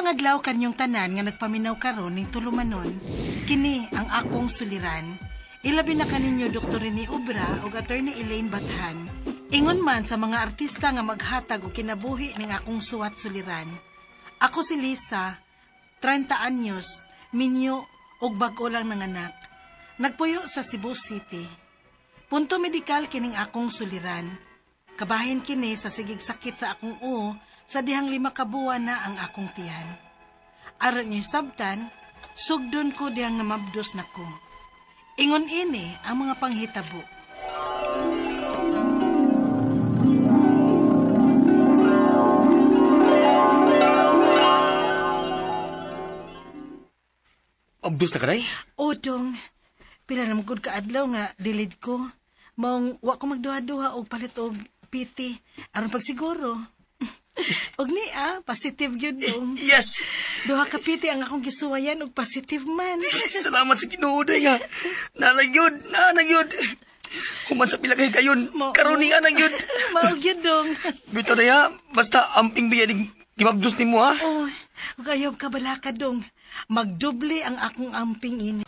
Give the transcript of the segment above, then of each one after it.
Maayong adlaw kanyong tanan nga nagpaminaw karon ning tulumanon. Kini ang akong suliran. Ilabi na kaninyo Dr. Rene Obra ug Attorney Elaine Bathan. Ingon man sa mga artista nga maghatag og kinabuhi ning akong suwat suliran. Ako si Lisa, 30 anyos, minyo ug bag-o lang nanganak. Nagpuyo sa Cebu City. Punto medikal kining akong suliran. Kabahin kini sa sigig sakit sa akong uo sa dihang 5 ka buwan na ang akong tiyan. Aron niyo sabtan, sugdon ko dihang namabdos na ko. Ingon ini ang mga panghitabo. Abdos na ka, day? O, dong. Pila na magud ka adlaw nga dilid ko. Maong wa ko magduha-duha og palit og PT aron pagsiguro. Og ni positive gyud dong. Yes. Duha ka PT ang akong gisuwayan og positive man. Salamat sa Ginoo day nga. Nanagyod, nanagyod. Human sa pila kay kayon, karon ni anagyod. Mao gyud dong. Bitaw na ya, basta amping biya ning gimabdos nimo ha. Oh, ug ayaw ka balaka dong. Magdoble ang akong amping ini.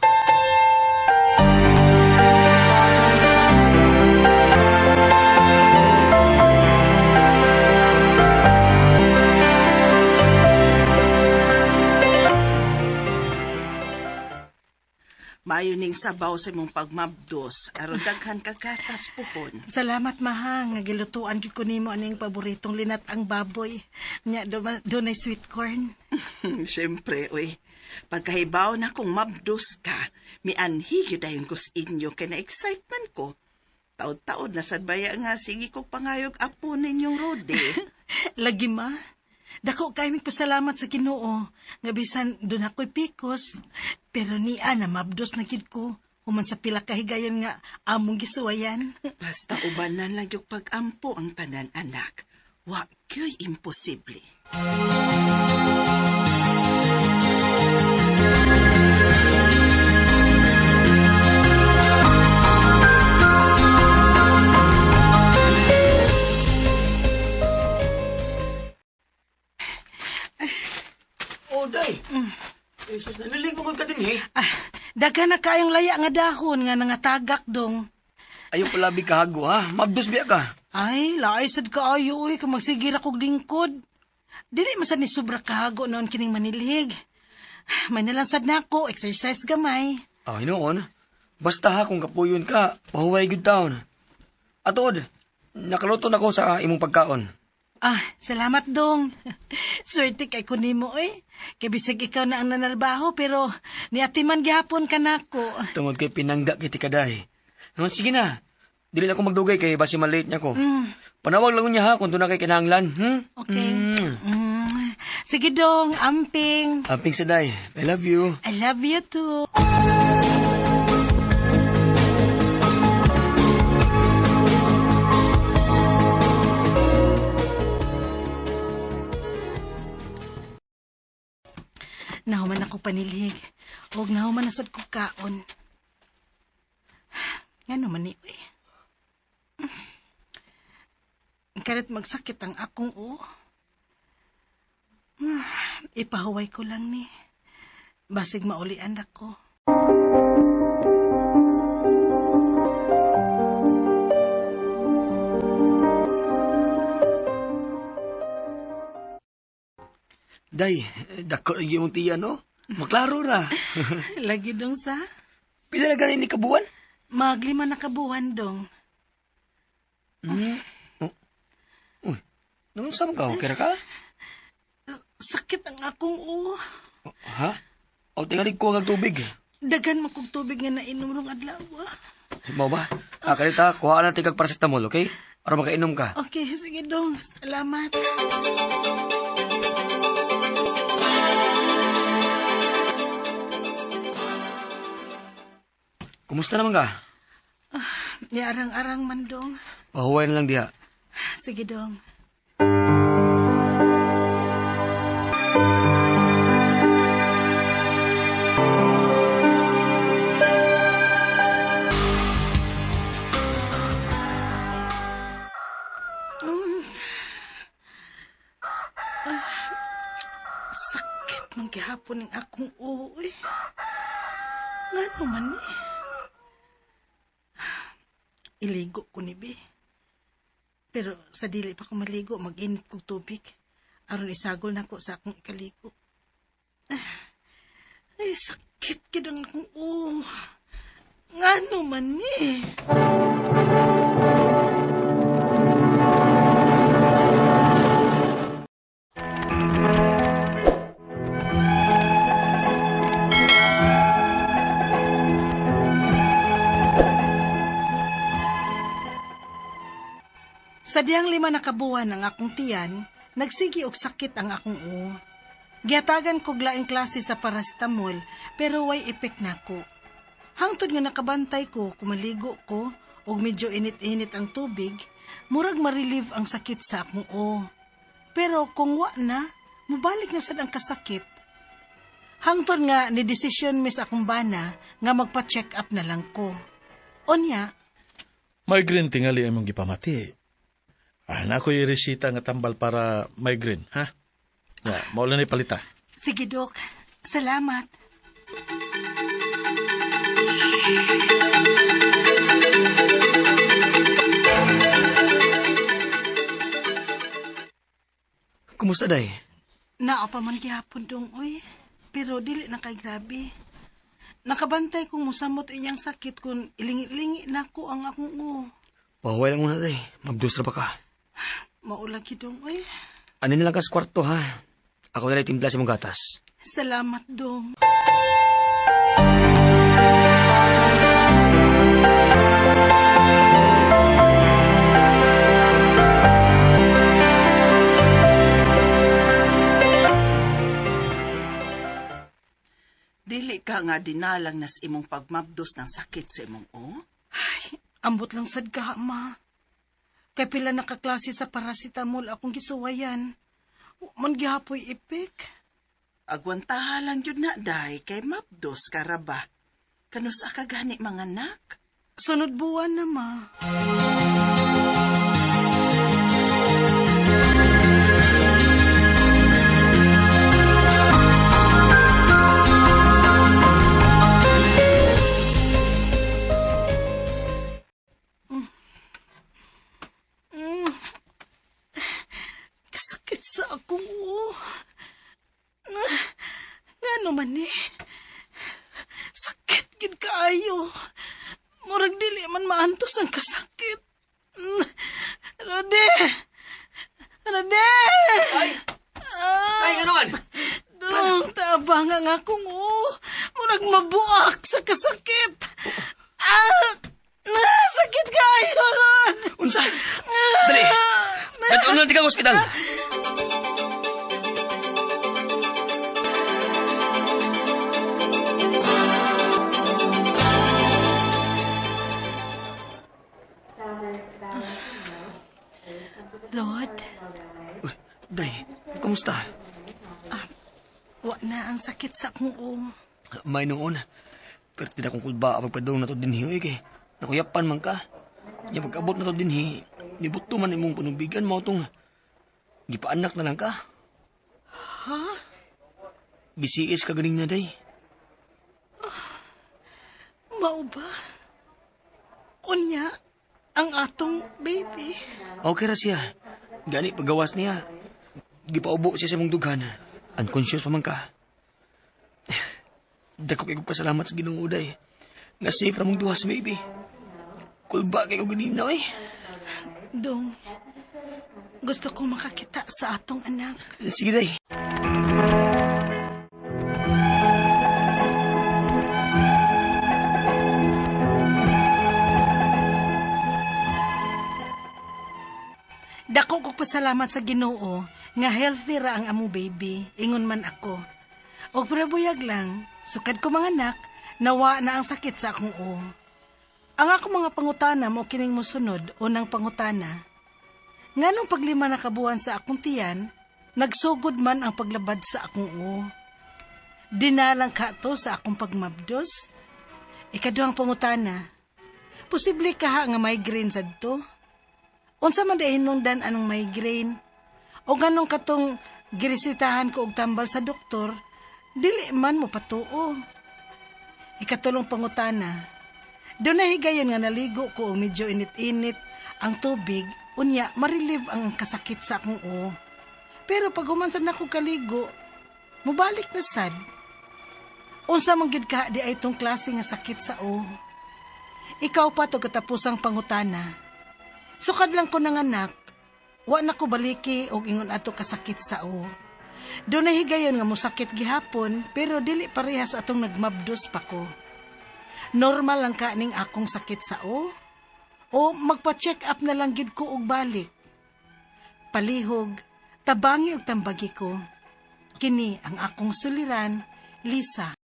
Maayo ning sabaw sa imong pagmabdos, aron daghan ka gatas puhon. Salamat maha nga gilutuan gyud ko nimo aning paboritong linat ang baboy. Nya dunay sweet corn. Siyempre, uy. Pagkahibaw na kung mabdos ka, mianhi gyud dayon ko sa inyo kay na excitement ko. Taod-taod na sad baya nga sige kog pangayog apo ninyong Rode. Lagi ma. Dako kay pasalamat sa Ginoo nga bisan dun ako'y pikos, pero niya na mabdos na gid ko human sa pila ka higayon nga among gisuwayan. Basta ubanan lang yung pag-ampo ang tanan, anak. Wa kyo'y imposible. Oh, day. Jesus, nalilig mo ka din, eh. Ah, daghan na kayong laya nga dahon nga nangatagak dong. Ayaw palabi kahago, ha? Mabdos biya ka. Ay, laay sad kaayo, uy, kung magsigir akong lingkod. Dili man sad ni sobra kahago noon kining manilhig. May nalansad na ako, exercise gamay. Ah, hinoon. Basta ha, kung kapuyon ka, pahuway good town. Atuod, nakaluto na ko sa imong pagkaon. Ah, salamat dong. Swerte kay kunimo eh. Kay bisag ikaw na ang nanalbaho pero niatiman gihapon ka nako. Tungod kay pinangga kiti kaday. Naman, sige na. Dili na ako magdugay kay basi malate niya ko. Panawag lang niya ha kung doon na kay kinahanglan. Okay. Sige dong, amping. Amping sa day. I love you. I love you too. Nahuman ako panilhig. Og nahuman na sad ko kaon. Ngano man ni, uy. Karit magsakit ang akong uo. Ipahuway ko lang ni. Basig maulian ako. Day, dako na yung tiyan, no? Maklaro ra. Lagi dong sa? Pila na ganin ni kabuan? Maglima na kabuan dong. Oh. Uy, nung saan ka? Okay ra ka? Sakit ang akong uo. Oh, ha? O, tingali ko ang tubig. Dagan mo kong tubig nga nainom rong adlaw. Mau ba? Ah, kanita, kuhaan natin kag paracetamol, okay? Para makainom ka. Okay, sige dong. Salamat. Kumusta naman ka? Niarang-arang man dong. Pahuway na lang diha. Sige dong. gihapon ning akong uo, eh. Ngano man eh. Iligo ko ni be. Pero sa dili pa ko maligo, mag-init kog tubig. Aron isagol nako sa akong ikaligo. Ay, sakit gid ang akong uo. Ngano man eh. Sa diyang 5 na kabuwan ang akong tiyan, nagsigi og sakit ang akong uo. Giatagan kog laing klase sa paracetamol pero way epek nako. Hangtod nga nakabantay ko, kumaligo ko, og medyo init-init ang tubig, murag ma-relieve ang sakit sa akong uo. Pero kung wa na, mubalik na sad ang kasakit. Hangtod nga ni desisyon mis akong bana nga magpa-check up na lang ko. Unya, Migraine tingali imong gipamati. Ah, na ako'y resita nga tambal para migraine, ha? Ya, mao lang ni palita. Sige, Dok. Salamat. Kumusta, day? Naa pa man gihapon dong, oy. Pero dili na kay grabe. Nakabantay kong musamot inyang sakit kung ilingi-lingi na ko ang akong uo. Pahuway lang muna, day. Magdus ra pa ka. Maulagi dong, oy. Ano nilang kas kwarto, ha? Ako na lang timpla sa mong gatas. Salamat, dong. Dili ka nga dinalang nas imong pagmabdos ng sakit sa imong o? Ay, ambot lang sad ka, ma. Kay pila nakaklase sa paracetamol akong gisuwayan. Man gihapoy ipik. Agwantaha lang yun na, day, kay mabdos ka ra ba? Kanus ka gani mga anak? Sunod buwan na, ma. Kasakit sa akong uo. Ngano man eh. Sakit gid kaayo. Murag dili man maantos ang kasakit. Rode! Rode! Ay! Ay, ano man? Dong, tabang ang akong uo. Murag mabuak sa kasakit. Ah! Sakit kaayo, Rod! Unsa? Dali! Dali, unan ka ospital! Rod? Uy, Day, kumusta? Wa na ang sakit sa akong uo. May noon. Pero di na akong kulba pagpadulong na to dinhi, uy, kay nakuyapan man ka. Nya pag-abot na to dinhi, nibuto man imong panubigan mo tong gipaanak na lang ka. Ha? Bisiis ka ganing na, Day. Mao ba? Unya, ang atong baby. Okay ra siya. Gani pagawas niya. Gipaubo siya sa imong dughan. Unconscious pa man ka. Dako kay kong pasalamat sa Ginoo, Day. Nga safe ra mong duha sa baby. Kulba kay ko ganina, oy. Dong, gusto ko makakita sa atong anak. Sige, Day. Dako ko pasalamat sa Ginoo nga healthy ra ang amo baby, ingon man ako. Og pero buyag lang, sukad ko mga anak, nawa na ang sakit sa akong uo. Ang akong mga pangutana mo kining mosunod, unang pangutana. Nganong paglima na kabuan sa akong tiyan, nagsugod man ang paglabad sa akong uo. Dinalang ka to sa akong pagmabdos? Ikaduhang pangutana, posible kaha nga migraine sad to? Unsa man dahil hinungdan anong migraine? O ganong katong giresitahan ko og tambal sa doktor, Dili man mo patuo. Ikatulong pangutana. Doon na higayon nga naligo ko og medyo init-init ang tubig, unya ma-relieve ang kasakit sa akong uo. Pero pag human sad nako kaligo, mubalik na sad. Unsa man gyud ka di ay tong klase nga sakit sa uo? Ikaw pa to katapusang pangutana. Sukad lang ko nanganak, wa na ko baliki og ingon ato kasakit sa uo. Doon na higayon nga mosakit gihapon, pero dili parehas atong nagmabdos pa ko. Normal lang ka ning akong sakit sa uo? O magpa-check up na lang gid ko og balik? Palihog, tabangi og tambagi ko. Kini ang akong suliran, Lisa.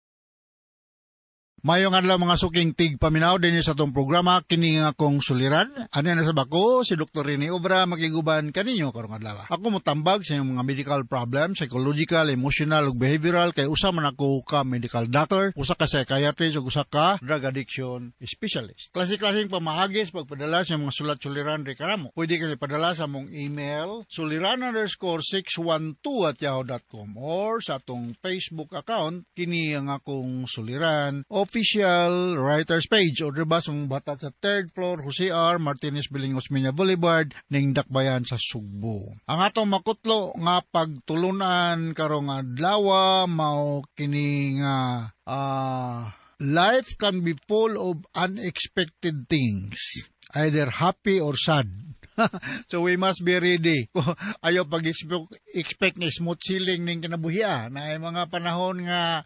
Mayong adlaw, mga suking tig paminaw dinhi sa atong programa "Kini nga Akong Suliran". Ano na sa bako si Dr. Rene Obra makiguban kaninyo karong adlaw. Ako motambag sa inyong mga medical problems, psychological, emotional ug behavioral kay usa man ako ka medical doctor, usa ka psychiatrist ug usa ka drug addiction specialist. Klase-klaseng pamaagi sa pagpadala sa inyong mga sulat suliran ri kanamo. Pwede kayo padala sa among email suliran_612@yahoo.com or sa atong Facebook account, "Kini ang Akong Suliran Official Writers Page, o diba sa mong bata sa third floor, Jose R. Martinez Building, Osmeña Boulevard, ning Dakbayan sa Sugbo. Ang atong makutlo nga pagtulunan karong adlaw mao kini nga life can be full of unexpected things, either happy or sad. So we must be ready. Ayaw pag-expect expect nga smooth sailing ning kinabuhi na ay mga panahon nga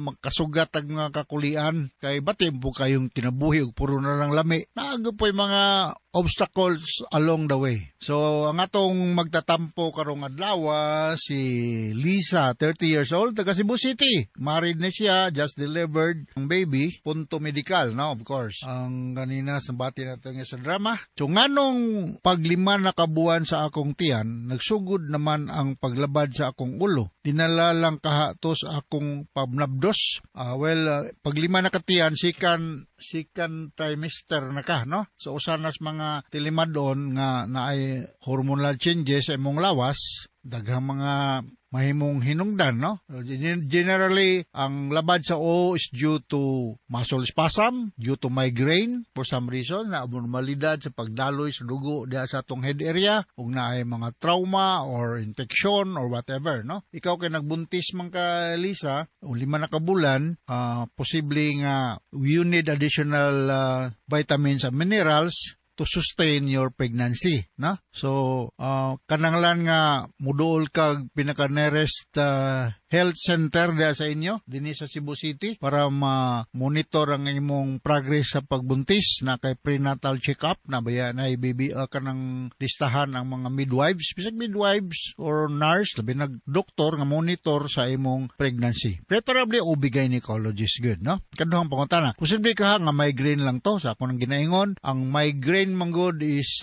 makasugat ang mga kakulian kay bati po kayong kinabuhi ug puro na lang lami. Naa po'y mga obstacles along the way. So ang atong magtatampo karong adlaw si Lisa, 30 years old, taga Cebu City. Married na siya, just delivered ang baby, punto medical, no, of course. Ang kanina sa bati nato nga sa drama. So nganong paglima na kabuan sa akong tiyan, nagsugod naman ang paglabad sa akong ulo. Dinala lang kahatos akong pabnabdos. Well, paglima na katiyan, second trimester na ka, no? So usa nas mga tilimadon nga naay hormonal changes sa imong lawas, daghang mga mahimong hinungdan, no? Generally, ang labad sa uo is due to muscle spasm, due to migraine, for some reason, na abnormalidad sa pagdaloy sa dugo diha sa atong head area, ug naay mga trauma or infection or whatever, no? Ikaw kay nagbuntis man ka, Lisa, o 5 na ka bulan, posible nga you need additional vitamins and minerals to sustain your pregnancy, no? So, kananglan nga muduol kag pinaka nearest health center diha sa inyo dinhi sa Cebu City para ma-monitor ang imong progress sa pagbuntis na kay prenatal check-up na baya na baby kanang listahan ang mga midwives, bisag midwives or nurse, labi nag doktor nga monitor sa imong pregnancy. Preferably OB gynecologist good, no? Kaduhang pangutana, posible ka nga migraine lang to sa ako nang ginaingon. Ang migraine manggod is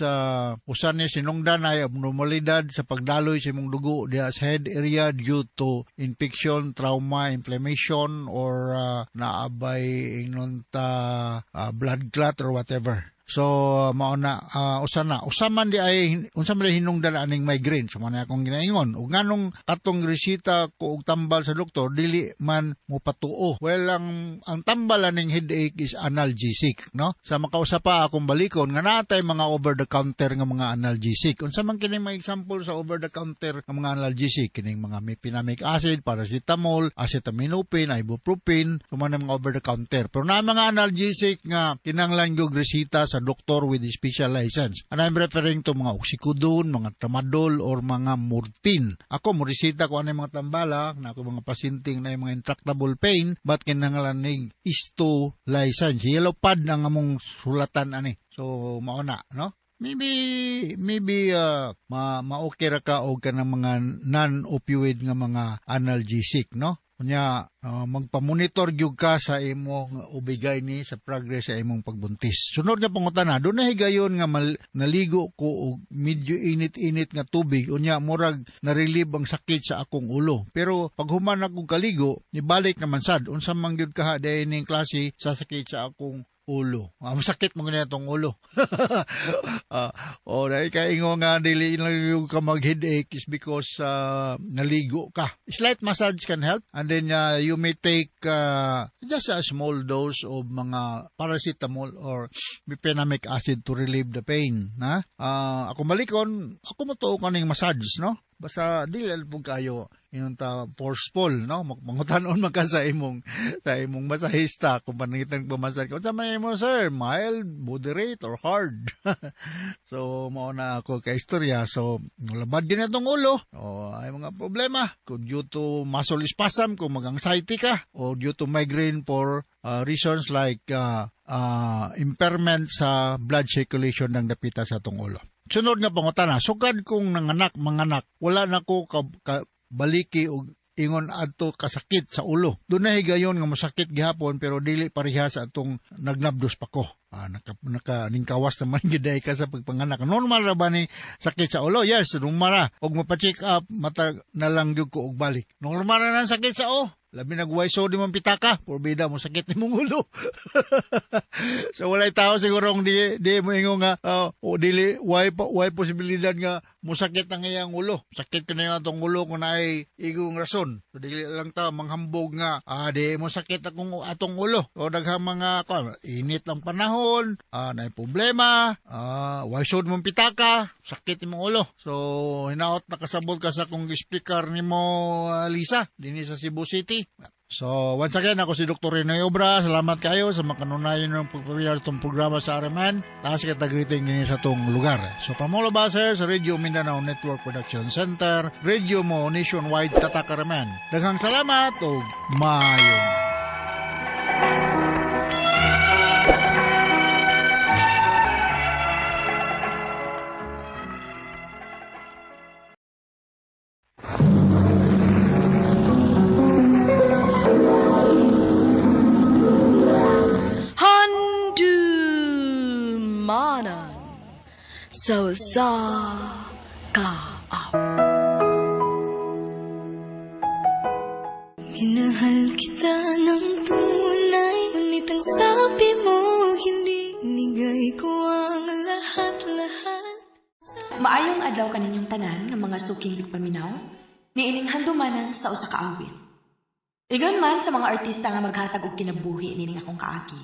usa ni sinungdan ay abnormalidad sa pagdaloy sa imong dugo diha sa head area due to infection, trauma, inflammation or naabay ingnon ta blood clot or whatever. So mao na usa na usa man di ay unsa man di hinungdan aning migraine, so man akong ginaingon. Ug nganong katong resita ko og tambal sa doktor dili man mopatuo? Well, ang tambal aning headache is analgesic, no? Sa makausa pa akong balikon nga natay mga over the counter nga mga analgesic. Unsa man kining mga example sa over the counter nga mga analgesic? Kining mga mefenamic acid, paracetamol, acetaminophen, ibuprofen, man ang mga over the counter. Pero na mga analgesic nga kinanglan gyud resita sa doktor with special license. And I'm referring to mga oxycodone, mga tramadol, or mga morphine. Ako, mo resita ko ano yung mga tambala, na ako mga pasyenteng na yung mga intractable pain, but kinanglan ning ISTO license. Yellow pad ang among sulatan ani. So, mao na, no? Maybe ma ma-okay ra ka og kanang mga non-opioid nga mga analgesic, no? Unya magpa-monitor gyud ka sa imong OB-GYN ni sa progress sa imong pagbuntis. Sunod nga pangutana, doon na higayon nga naligo ko og medyo init-init nga tubig, unya murag na-relieve ang sakit sa akong ulo. Pero pag human ako kaligo, nibalik naman sad. Unsa man gyud kaha ning klase sa sakit sa akong ulo. Masakit mo ganyan itong ulo. O dahil kaingo nga dili lang yung ka mag-headache is because naligo ka. Slight massage can help, and then you may take just a small dose of mga paracetamol or mefenamic acid to relieve the pain. Na? Ako malikon, ako matuo ka ning massage, no? Basta dili lang pong kayo inunta forceful, no? Mangutanon man ka sa imong masahista kung panangitan pamasad ka. Unsa man imo, sir? Mild, moderate, or hard? So mao na ako ka istorya. So labad din atong ulo. O ay mga problema kung due to muscle spasm, kung mag-anxiety ka, o due to migraine for reasons like impairment sa blood circulation ng dapita sa atong ulo. Sunod nga pangutana, sukad kong nanganak, manganak, wala na ko baliki og ingon adto kasakit sa ulo. Dunay higayon nga mosakit gihapon pero dili pareha sa atong nagnabdos pa ko. Naka ningkawas naman gid ka sa pagpanganak. Normal ra ba ni sakit sa ulo? Yes, normal ra. Og mapa-check up mata na lang gyud ko og balik. Normal ra nang sakit sa o. Labi nagwaiso di man pitaka, porbida mo sakit nimong ulo. So walay tao siguro kung di mo ingon nga o dili way posibilidad nga mosakit ang iyang ulo. Sakit kini atong ulo kung naay igong rason. So dili lang ta manghambog nga di mo sakit akong atong ulo. O daghang mga kuan, init ang panahon, naay problema, way sud mong pitaka, sakit imong ulo. So hinaot nakasabot ka sa akong speaker nimo, Lisa, dinhi sa Cebu City. So, once again, ako si Dr. Rene Obra. Salamat kayo sa makanunayon ng pagpapila itong programa sa RMN. Taas kita greeting din sa itong lugar. So, from all of us here sa Radio Mindanao Network Production Center, Radio Mo Nationwide, Tatak RMN. Daghang salamat o maayong. Handumanan sa usa ka Minahal kita ng tunay, ngunit ang sabi mo hindi. Inigay ko ang lahat-lahat. Maayong adlaw kaninyong tanan nga mga suking tigpaminaw, niining handumanan sa usa ka awit. Ingon man sa mga artista nga maghatag og kinabuhi nining akong kaagi.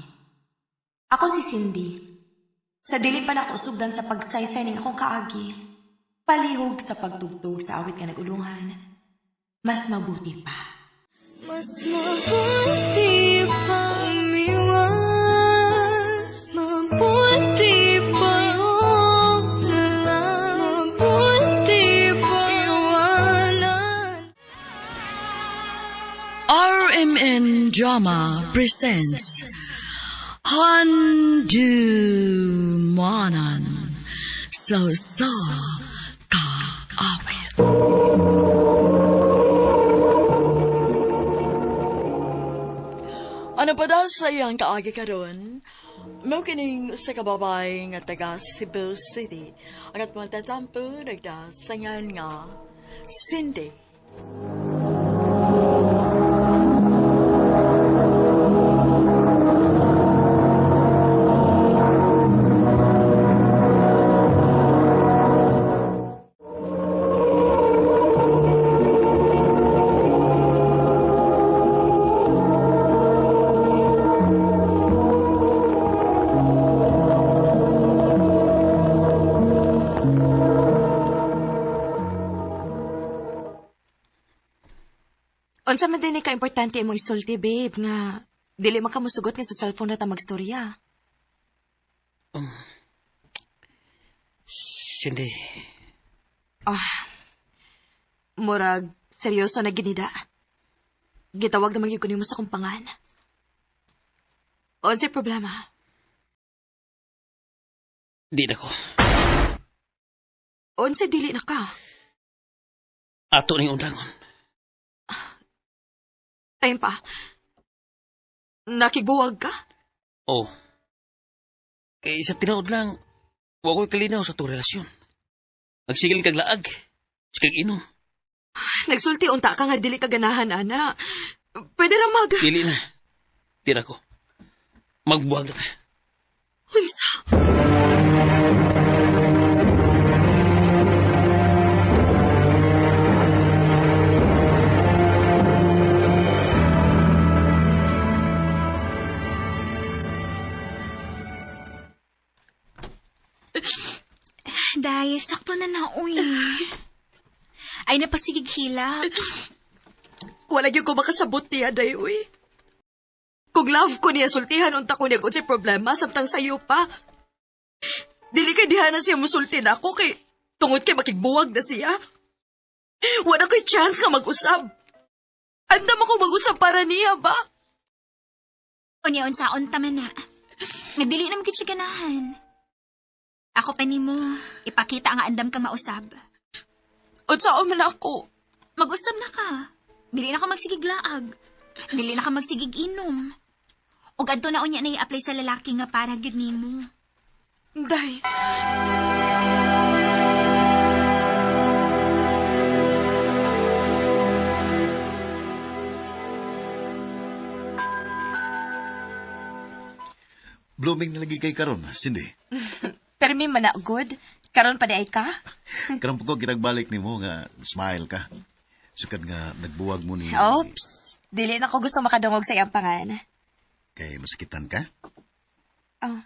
Ako si Cindy. Sa dili pa nako sugdan sa pagsaysay ning akong kaagi, palihog sa pagtugtog sa awit nga nag-ulungan, "Mas Mabuti Pa." Mas mabuti pa umiwas, mabuti pa na lang, mabuti pa iwanan. RMN Drama presents Handumanan sa usa ka awit. Ano pa da sa iyang kaagi karon? Mao kining usa ka babae nga taga Cebu City. Ang atong matatampo nagdasangan nga Cindy. Unsa man din ka importante imong isulti, babe, nga dili man ka musugot nga sa cellphone na ta magstorya? Cindy. Ah, murag seryoso na ginida. Gitawag na magyud ko nimo sa kumpangan. Unsay problema? Di na ko. Unsay dili na ka? Ato ning undangon. Time pa. Nakigbuwag ka? Oh. Kay sa tinuod lang, wa ko'y kalinaw sa itong relasyon. Nagsigil kag laag, kag inom. Nagsulti unta ka nga dili ka ganahan, ana. Pwede lang mag. Dili na. Di na ko. Magbuwag na ta. Unsa? Day, sakto na na, uy. Ay, napagsigig hilak. Wala gyud ko makasabot niya, day, uy. Kung love ko niya, sultihan unta ko niya kung sa'y problema, samtang sayo pa. Dili kay diha na siya musulti na ako kay tungod kay makigbuwag na siya. Wala ko'y chance nga mag-usab. Andam ako mag-usab para niya ba? Unya, unsaon ta man na. Nga dili na magkit siya ganahan. Ako pa nimo, ipakita nga andam ka mausab. Unsaon man ako. Mag-usab na ka. Dili na ka magsigig laag. Dili na ka magsigig inom. Ug adto na unya na i-apply sa lalaki nga para gyud nimo. Day. Blooming na lagi kay karon, Cindy. Pero may managod. Karon pa di ay ka? Karon po ko kinagbalik nimo nga smile ka. Sukad nga nagbuwag mo ni Oops. Dili na ko gusto makadungog sa iyang pangan. Kay masakitan ka. Oh.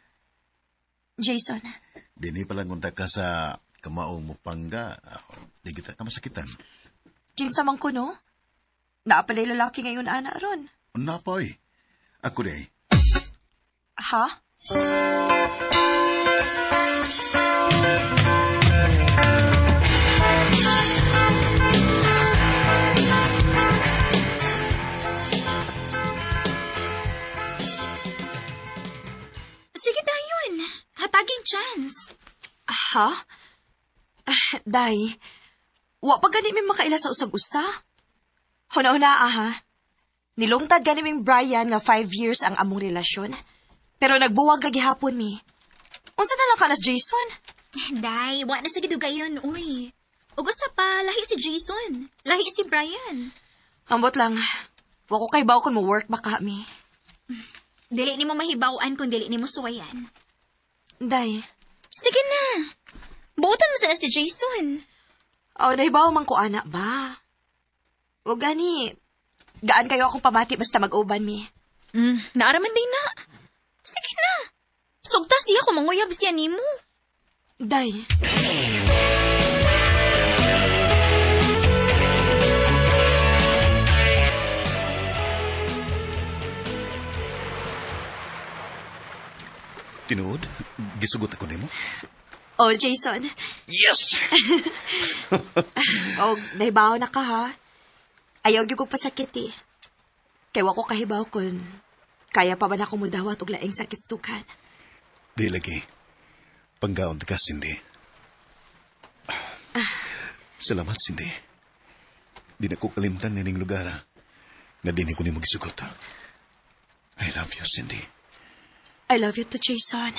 Jason. Dini pa lang unta ka sa kamao mo pangga. Ah, di kita ka masakitan. Kinsa man ko, no? Naapalay lalaki ngayon, ana, ron. Napoy. Ako di. Ha? Sige dayon. Hataging chance. Ha? Ah, day, wa pa gani mi makaila sa usag-usa. Huna-huna, aha. Nilungtad gani ming Brian nga 5 years ang among relasyon. Pero nagbuwag lagi hapon mi. Unsa na lang kanas Jason? Day, wa na sa gidugayon, uy. Ug usa pa, lahi si Jason. Lahi si Brian. Ambot lang. Wa ko kay baw kung mo work ba kami. Dili nimo mahibaw-an kung dili nimo suwayan. Day, Sige na. Buotan mo sana si Jason. oh, nahibaw man ko ana ba? O gani, gaan kayo akong pamati basta mag-uban mi. Naaraman din na. Sige na. Sugta siya kung manguyab siya nimo. Day. Tinuod, gisugot ako nimo. Oh, Jason. Yes. Og nahibaw na ka ha. Ayaw gyud kog pasakit eh. Kay wa ko kahibaw kun kaya pa ba na ako mudawat og laing sakit sa dughan. Di lagi. Panggaon ka, Cindy. Salamat, Cindy. Di na ko kalimtan nining lugar, ha? Nga di ni ko ni magsugot. Ha? I love you, Cindy. I love you too, Jason.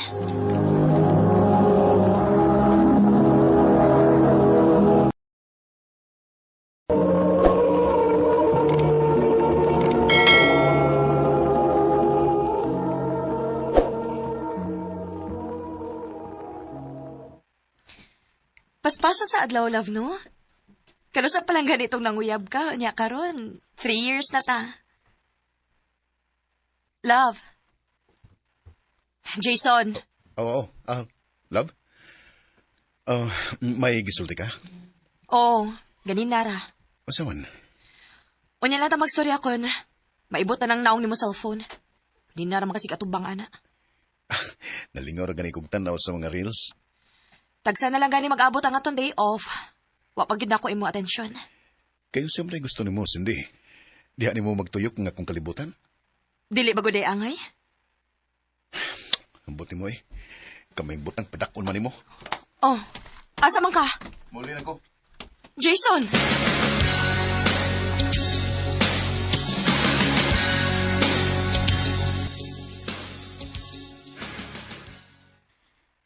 Paspasa sa adlaw, love, no? Kanusa palang ganitong nanguyab ka, nya karon. 3 years na ta. Love. Jason. Oo, ah, love? Ah, may gisulti ka? Oo, ganin nara. Unsa man? Unya lang ta magstorya kon. Maibot na ng naong nimo cellphone. Ganin nara makasig atubang ana. Nalingaw ra gani kog tan-aw sa mga reels. Tagsa na lang gani mag-abot ang atong day off. Wa pa gyud nako imo atensyon. Kayo siyempre gusto nimo, Cindy. Diha nimo magtuyok nga akong kalibutan. Dili ba gud ay angay? Ambot nimo eh. Kamay butang padakon man nimo. Oh, asa man ka? Muli na ko. Jason!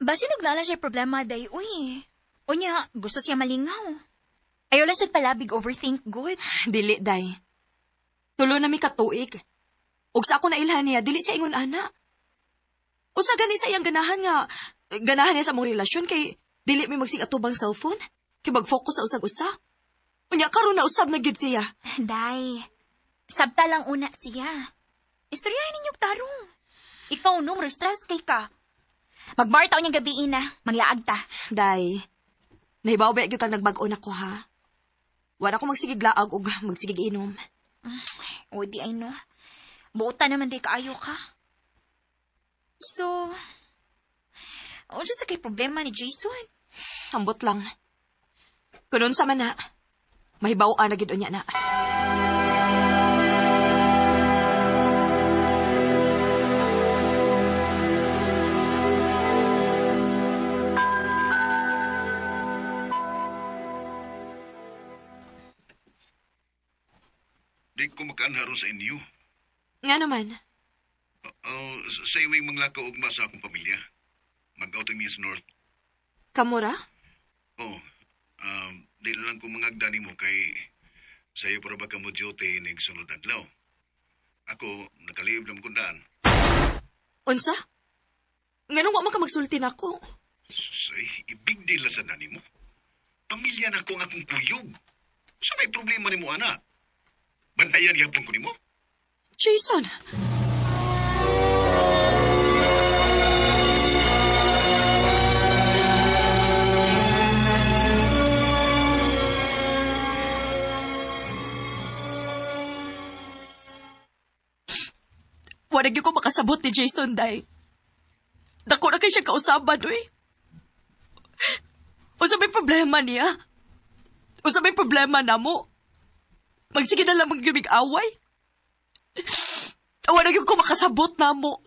Basin og naa lang siya problema, day, uy. Unya, gusto siya malingaw. Ayaw lang sa palabig overthink good. Dili, day. Tulo na mi katuig. Ug sa ako nailhan niya, dili siya ingon ana. Usa gani sa iyang ganahan nga, ganahan niya sa mong relasyon kay dili may magsig atubang cellphone, kay mag-focus sa usag-usa. Unya karon na usab na gyud siya. Day, sabta lang una siya. Istoryahin ninyo tarong. Ikaw no, stress kay ka. Magbar taon niyang gabi na, manglaag ta. Day, nahibaw ba gyud kang nagbag-o na ko ha? Wala ko magsigig laag og magsigig inom. O di ay no. Buota naman di kaayo ka. So, unsa sa kay problema ni Jason? Ambot lang. Kunon sa man na, mahibaw-an na gyud unya na. Di ko makaanharon sa inyo. Nga naman, Sa iwing manglakaw ugma sa akong pamilya. Mag-out ang Miss North. kamura? Oh, di na lang ko mangagda nimo kay sayo para ba ka mo duty nig sunod adlaw. Ako, nakalib lang kong daan. Unsa? Nganong wa man ka magsulti nako? Say, ibig deal sa nani mo. Pamilya na ko ang akong kuyog. Sa may problema nimo, ana? Bantayan yapon ko nimo? Jason! Wala gyud ko makasabot ni Jason, day. Dako na kay siya kausaban, uy. Unsa may problema niya? Unsa may problema namo? Magsige na lang magyumig-away? Wala gyud ko makasabot namo.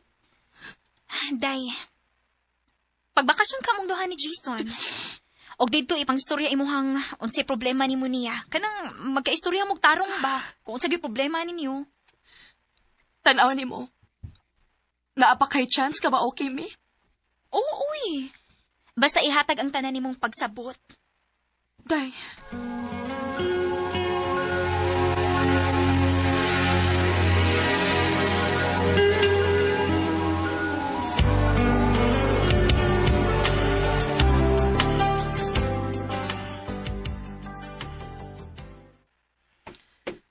Day, pagbakasyon ka mong duha ni Jason, og dito ipangstorya imuhang unsay problema nimo niya. Kanang magkaistorya mog tarong ba? Kung unsa gyud problema ninyo. Tan-aw nimo. Naa pa kay chance ka ba okay mi? Oo, uy. Basta ihatag ang tanan nimong pagsabot. Day.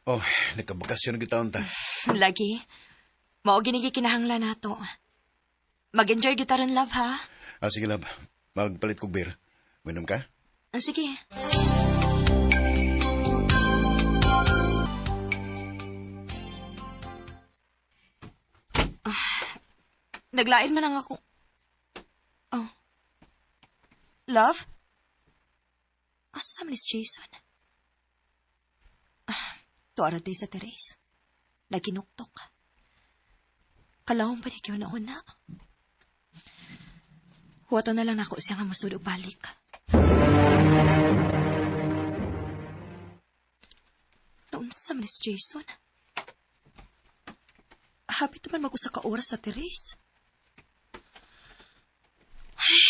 Oh, nagkabakasyon na gitaon ta. Lagi. Mao ginigi kinahanglan nato. Mag-enjoy gyud taron love ha. Ah, sige, love. Magpalit kog beer. Minom ka? Ah, sige. Ah, naglain man ang ako. Oh. Love? Asa man is Jason? Ah, tuara day sa Therese. Naginuktok. Kalawang pa ni na una. Huwato na lang nako siya nga musud og balik. Naunsa man is Jason? Hapit naman mag-usa ka oras sa Therese. Ay,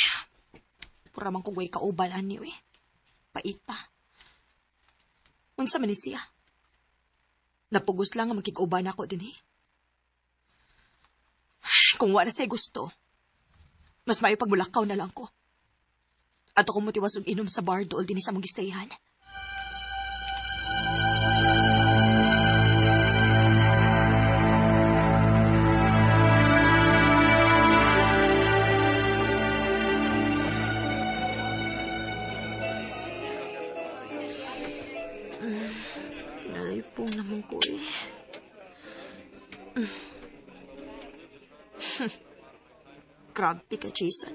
pura man kong way kauban ani eh. Paita. Unsa man ni siya? Napugos lang nga magkig-uban ako din eh. Kung wala sa'y gusto, mas maayo pagmulakaw na lang ko. At ako motiwas og inom sa bar dool din sa mong gistayahan. Nalipong naman ko eh. Grabe ka, Jason.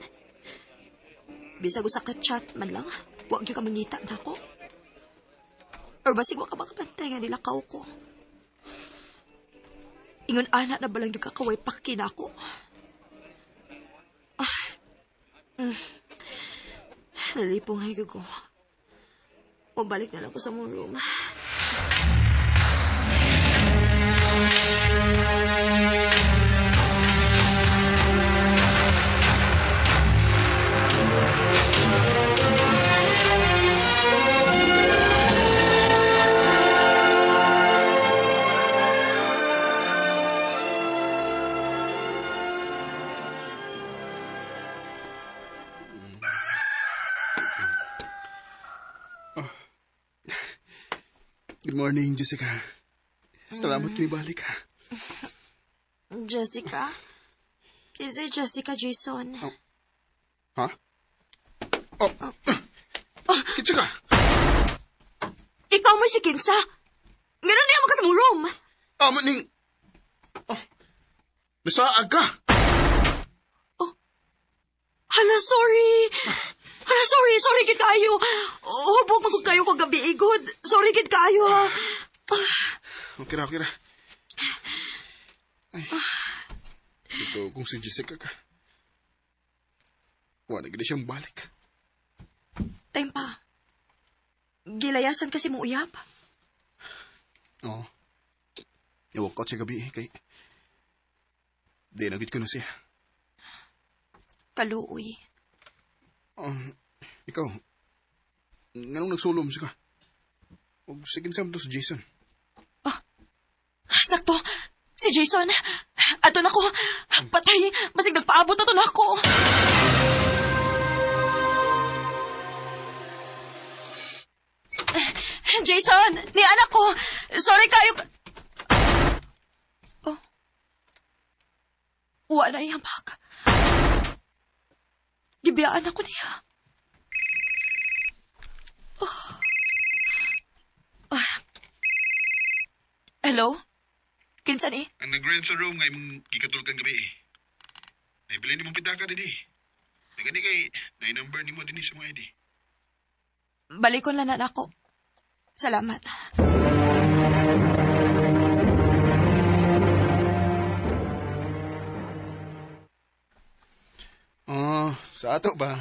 Bisag usa ka chat man lang, wag gyud ka mangita na ako. Or basig wa ka makabantay nga nilakaw ko. Ingon ana na balang gyud ka kaway paki na ako. Ah. Nalipong na gyud ko. Mabalik na lang ko sa mong room. Good morning, Jessica. Salamat kinibalik ha. Jessica? Kinsa Jessica, Jason? Ha? Oh. Kitsa ka! Ikaw mo si Kinsa. Ngano niya mo ka sa mong room? Amo ning... Oh. Nasaag ka! Hala, sorry. Hala, sorry. Sorry gid kayo. Hubog man gud kayo kagabi, igod. Sorry gid kayo, ha. Okay ra, okay ra. Ay. Ito kung si Jessica ka. Wala gid siyang balik. Time pa. Gilayasan kasi mo uyab. Oo. Iwag ko siya gabi eh, kay... Di na gid ko na siya. Kaluoy. Ikaw, nganong nagsulom siya ka? Og sige sa to si Jason. Sakto. Si Jason. Ato na ko. Patay. Masig nagpaabot na to na ako. Jason! Ni anak ko! Sorry kayo. Oh. Wala iyang bag. Gibiyaan ako niya. Oh. Ah. Hello? Kinsa ni? Ang nag-rent sa room nga imong gikatulog kang gabi eh. Naibili ni mong pitaka dinhi. Nagani kay na number nimo dinhi sa mga ID. Balikon lang na ako. Salamat. Oh, sa ato ba?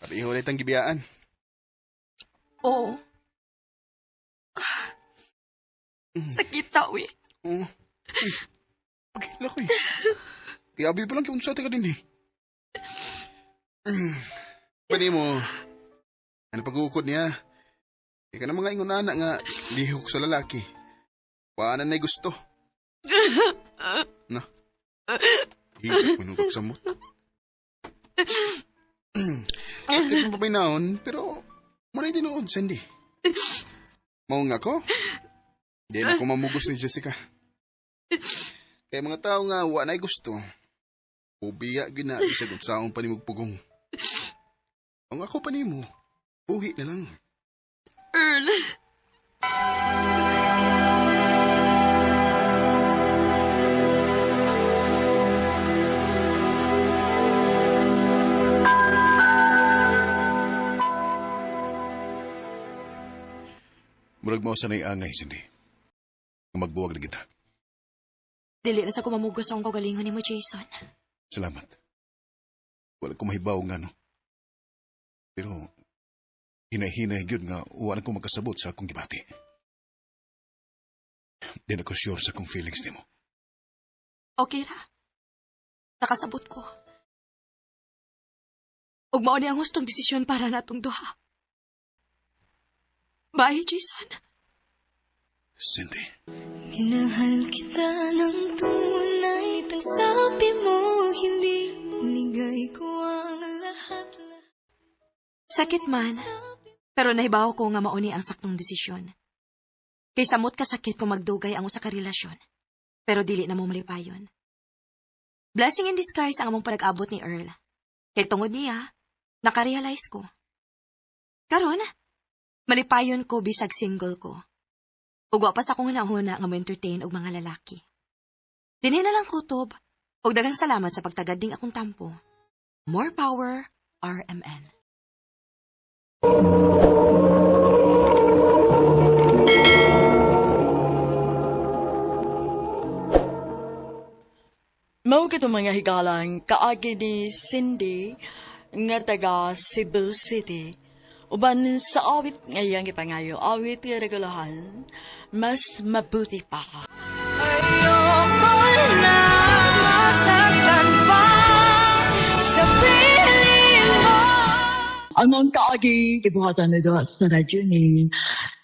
Pareho ulit ang gibiyaan. Oo. Sakit ta, uy. Oo. Ay, pagkila ko eh. Kaya abi pa lang kung sa ka din eh. Pwede mo, ano pag-uukod niya? Ika na mga ingunana nga lihok sa lalaki. Paanan na'y gusto. Na. Hirap manugap sa mot. Sakit mo paminaon, pero muna tinuod, Sandy. Mao nga ko. Di na ko mamugos ni Jessica. Kaya mga tao nga wa na'y gusto. Ubiya gina bisag unsaon pa nimo pugong. Ang ako pa nimo, buhi na lang. Earl. Murag mao sanay angay, Cindy. Nga magbuwag na kita. Dili na sa kumamugos akong kagalingon ni mo, Jason. Salamat. Wala ko mahibaw nga, no? Pero, hinay-hinay gyud nga wala ko makasabot sa akong gibati. Di na ko sure sa akong feelings nimo. Okay ra. Nakasabot ko. Ug mao ni ang hustong desisyon para natong duha. Bye, Jason. Cindy. Minahal kita ng tunay. Tang sabi mo hindi. Inigay ko ang lahat. Sakit man, pero nahibaw ko nga mao ni ang saktong desisyon. Kay samot ka sakit kung magdugay ang usa ka relasyon, pero dili na mo malipayon. Blessing in disguise ang among panag-abot ni Earl. Kay tungod niya, nakarealize ko. Karon, malipayon ko bisag single ko. Ug wa pa sa akong hunahuna nga mo-entertain og mga lalaki. Dinhi na lang kutob, ug daghang salamat sa pagtagad ning akong tampo. More power, RMN. Mao kito mga higalang kaagi ni Cindy nga taga Cebu City. Uban sa awit nga iyang gipangayo, awit nga regulahan, mas mabuti pa. Ayoko na masaktan pa sa piling mo. Ang mga kaagi gibuhatan na duha sa radyo ni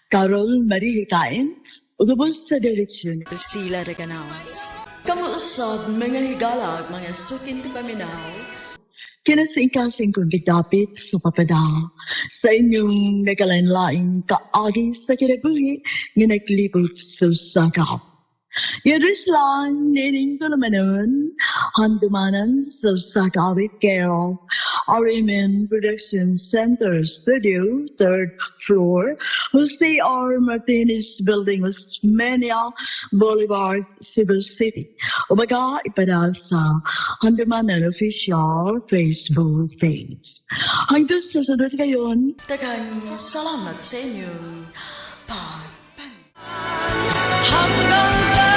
Carol Marie Hikain ug ubos sa direksyon ni Priscilla Reganales. Kamu usab mga higala ug mga sukin paminaw. Kinasingkasing kong gidapit sa papada sa inyong nagkalain-laing kaagi sa kinabuhi nga naglibot sa sakap. Yadus lang nining tulumanon, handumanan sa Sakawit Carol, RMN Production Center Studio, third floor, Jose R. Martinez Building, Osmeña Boulevard, Cebu City. Umaga, ipada sa Handumanan Official Facebook page. Hanggang sa sunod kayon, daghang salamat sa inyong pag Hanggang